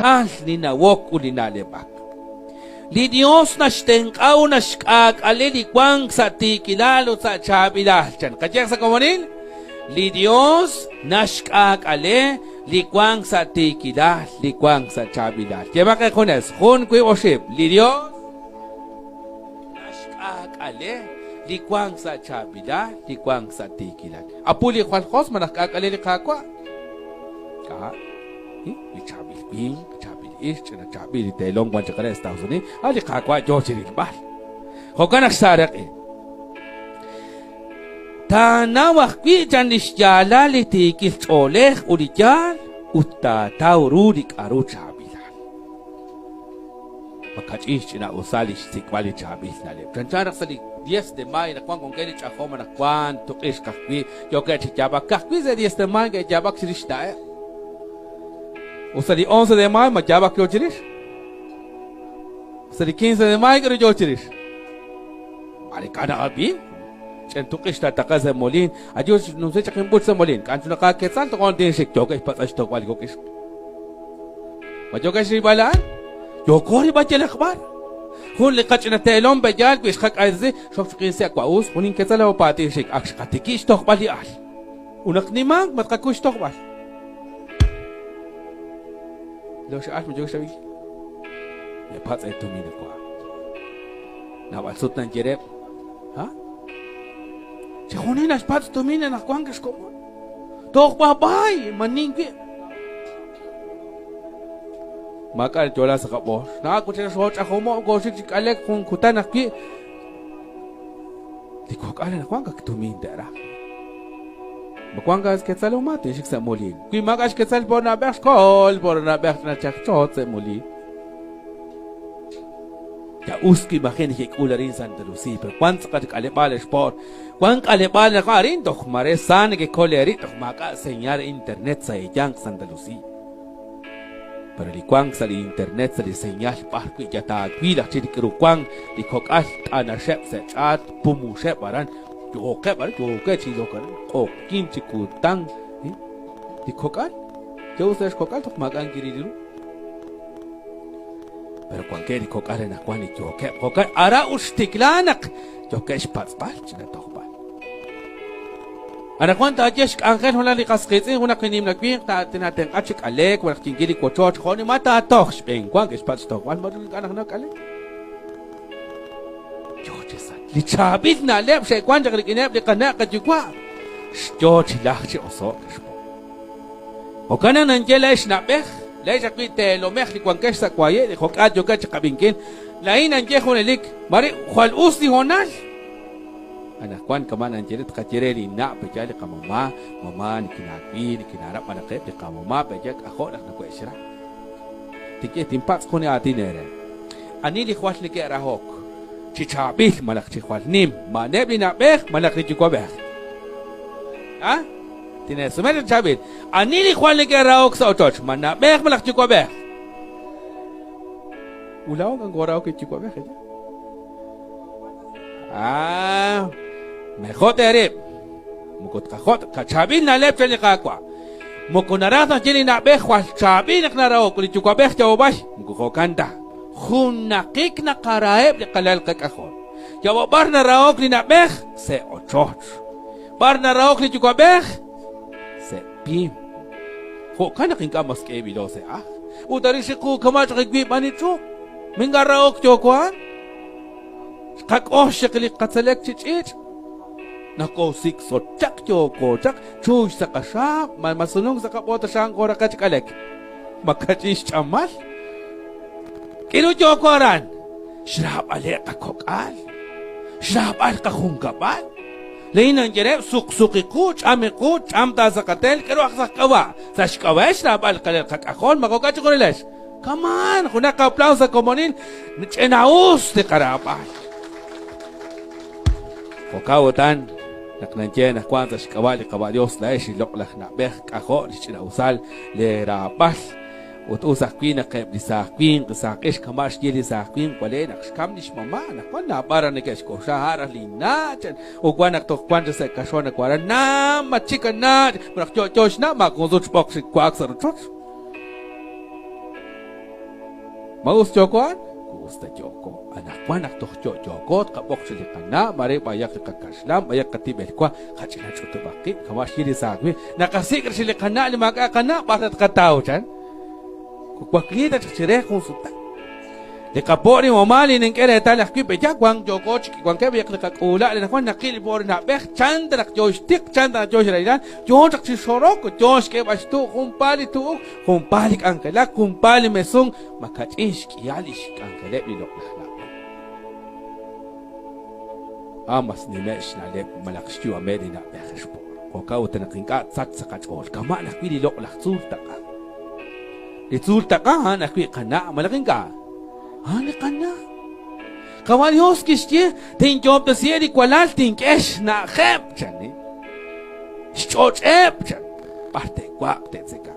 nachal li nawok ut li na'leb'ak. Li Dios naxtenq'a ut naxk'aak'ale li wank sa' tiikilal ut sa' chaab'ilal. Chan qayehaq sa' komonil, li Dios naxk'aak'ale li wank sa' tiikilal, li wank sa' chaab'ilal. Yemaq eejunes, jun, wiib', oxib'. Li Dios naxk'aak'ale li wank sa' chaab'ilal, li wank sa' tiikilal. Apu li jwal jos malaj k'aak'ale li Qaawa'? K'a' li chaab'il winq, chaab'il ixq, ch'ina chaab'il li teelom wan chaq re Estados Unidos, a' li Qaawa' yoo chi rilb'al. Jo'kan naq xsareq'i. Taanaw ajwi' chan li xyaalal li tiikil ch'oolej ut li yaal, ut taataw ru li k'a'ru chaab'ilal. Makach'in xch'ina'usal li xsik'b'al li chaab'il na'leb'. Chanchan naq sa' li 10 de mayo naq wank wankeb' li ch'ajom anaqwan tuq'ixq ajwi' yookeb' chi yaab'ak. Ka'ajwi' sa' 10 de mayo ke'yaab'ak chirix xna'eb'. Ut sa' li 11 de mayo ma yaab'ak yoo chirix? Sa' li 15 de mayo k'aru yoo chirix? Mare k'a' naqab'i? Ch'en tuq'ix taataqa sa' molin. Ayu numse chaq inb'uch sa' molin. K'an chunaqa ketzal toqon tinxik yookeb' xpatz'al xtojb'al li kok' ixq. Ma yookeb' xrilb'al a'an? Yooko rilb'al yalaq b'ar. Jun li qach'ina teelom b'eyal wi xqak'aytesi xok chiqin si' wa'us, jun inketzal awa tinxik ak xqatiki' xtojb'al li al. Ut naq nimank ma tqakuy xtojb'al. Lo x'al ma yook xab'il. Mepatz' eetumin awa'. Naab'al sut nanye reheb', ha? Chixjunil naxpatz' tumin anaqwan xkomon. Toj b'ab'ay, ma nin wi'. Maak'a' li yo'la sa' qab'ox. Naak ut xooch'ajomo' kooxik chi k'alek jun kutan ajwi'. Li kok'al anaqwan ak tumin te'raj. Ma wank xketzal o ma tinxik sa' molin. Wi maak'a' xketzal por nab'ej xkool, por nab'ej ch'ina sa' molin. Ya us wi maji' neke'k'ul arin Santa Lucía, pero wank tz'aqal k'aleb'aal ex po'r. Wank k'aleb'aal naq arin toj mare sa nekekol eerib' toj maak'a' señal internet sa' eeyanq Santa Lucía. Pero li wank sa' li internet sa' li señal b'ar wi' ya taawil aj chik li k'aru wank li kok'al t'anaxeb' sa' ch'aat pumuxeb' aran yooqeb' aran yookeb' chi ilok aran q'oqyink chi kutan li kok'al ya us ex kok'al toj maak'a' nkiril ru. Pero wankeb' li kok'al anaqwan li yookeb' jo'kan ara ut xtikla naq yookeb' xpatz'b'al ch'ina tojb'al. Anaqwan taaye xk'anjel junaq li qas qiitz'in junaq li nimla winq tinatenq'a chi k'alek malaj kinkil li wochoch jo' nimal taatoj xb'een wan ke'xpatz' xtojb'al ma ink'a' naq nak'alek. Yoo chi sach. Li chaab'il na'leb' xe'wank chaq rik'ineb' li qana' qayuwa' xyo chi lajk chi oso'k xpo'. Jo'kan naq ninye laa'ex na'b'ej, laa'ex ajwi' teelomej li wankex sa' waye' li jo'k'aal yookex chi qab'inkil, laa'in ninye junelik, mare jwal us li hoonal. Anaqwan kama' ninye re tqaye re li na' pe'yaal li qamama', mama nikinaawil, nikinaarab' malaj eb' li qamama' pe'yaal k'ajo' naq nawe'xra. Tinye, tinpatz' jun li aatin eere. Ani li jwal neke'rahok? Chi chaab'il malaj chi jwal nim, ma a'aneb' li na'b'ej malaj li yuwa'b'ej? A? Tineesume chi chaab'il. Ani li jwal neke'rahok sa' ochoch? Ma na'b'ej malaj yuwa'b'ej? Ulaok ang korahok li yuwa'b'ej, eh? Ah, mejor teerib'. Moko tqajot' qachaab'il na'leb' chan li Qaawa'. Moko naraj naq ye li na'b'ej jwal chaab'il naq narahok li yuwa'b'ej yawob'ay. Moko jo'kan ta. Junnaqik naqaraheb' li qalal qak'ajol. Yawob'ar narahok li na'b'ej sa' ochoch. B'ar narahok li yuwa'b'ej? Sa' pim. Jo'kan naq ink'a' mas k'eeb'ilo sa' aj. Ut arin xiqu kama' chaq wiib'an li ch'up. Ma ink'a' rahok yooko a'an? Xqak'ox chaq li qatzelek chi ch'iich'. Nokoosikso chaq yooko chaq chuy sa' qaxaab', ma masununk sa' qab'oot xaan kooraqa chi k'alek. Ma kach'in xch'amal? K'iru yooko aran? Xraab'aleb' qakok'al, xraab'al qajunkab'al. Laa'in ninye reheb', Suqsuqi qu, ch'am qu, ch'am ta sa' qatel, k'aru aj sa' qk'ab'a'? Sa' xk'ab'a'ex xraab'al qalel qak'ajol, ma jo'kan chiqunilex? Come on, junaq aplauso sa' komonil, ch'ina'us li qaraab'al. Jo'kan utan, naq ninye naq wank sa' xk'ab'a' li Qaawa' Dios laa'ex li loq'laj na'b'ej k'ajo' li xch'ina'usal leeraab'al. Ut us ajwi' naq eb' li saaj winq, li saaj ixq kama' xye li saaj winq wale' naq xkam li xmama', naq wan naab'al raj neke'xk'oxla a' raj linna' chan, ut wan naq toj wan chaq sa' kaxon naq waran na' ma chik a na' malaj yo'yo xna' maajun sut xb'oq chi wa'ak sa' rochoch. Ma us yooko a'an? Us ta yooko. Anaqwan naq toj yo'yooko tqab'oq chi li qana', mare b'ayaq li qakaxlan, b'ayaq qatib'el wa, qach'ina ch'utub'aq qib', kama' xye li saaj winq, naqasik' rix li qana' li maak'a' qana' b'ar ta tqataw chan. Wakliik ta chaq chire jun sutaq. Li qapo' li mama li nink'e reetal ajwi' pe'ya wank yooko chi wankeb' li qak'uula' li anaqwan naqil li po' li na'b'ej chan ta naq yo xtiq chan ta naq yo xrahilal yo chaq chi xorok yo xk'eeb'al xtu' jun paal li tu'uk jun paal li k'anjelak jun paal li mesun ma kach'in xk'ihal li xk'anjeleb' li loq'laj na'b'ej. A mas nime' xna'leb' malaj xyu'ameb' li na'b'ej xpo'. Jo'kan ut naq ink'a' tsach sa' qach'ool kama' ajwi' li loq'laj tzuul taq'a. Li tzuul taq'a a'an ajwi' qana' malaj ink'a'? A'an li qana'. Qawa' Dios kixye, Tinyoob'tesiheb' li walal, tink'e xna'ajeb', chan. Xch'och'eb', chan. B'ar te'wa'q te'tzekaq.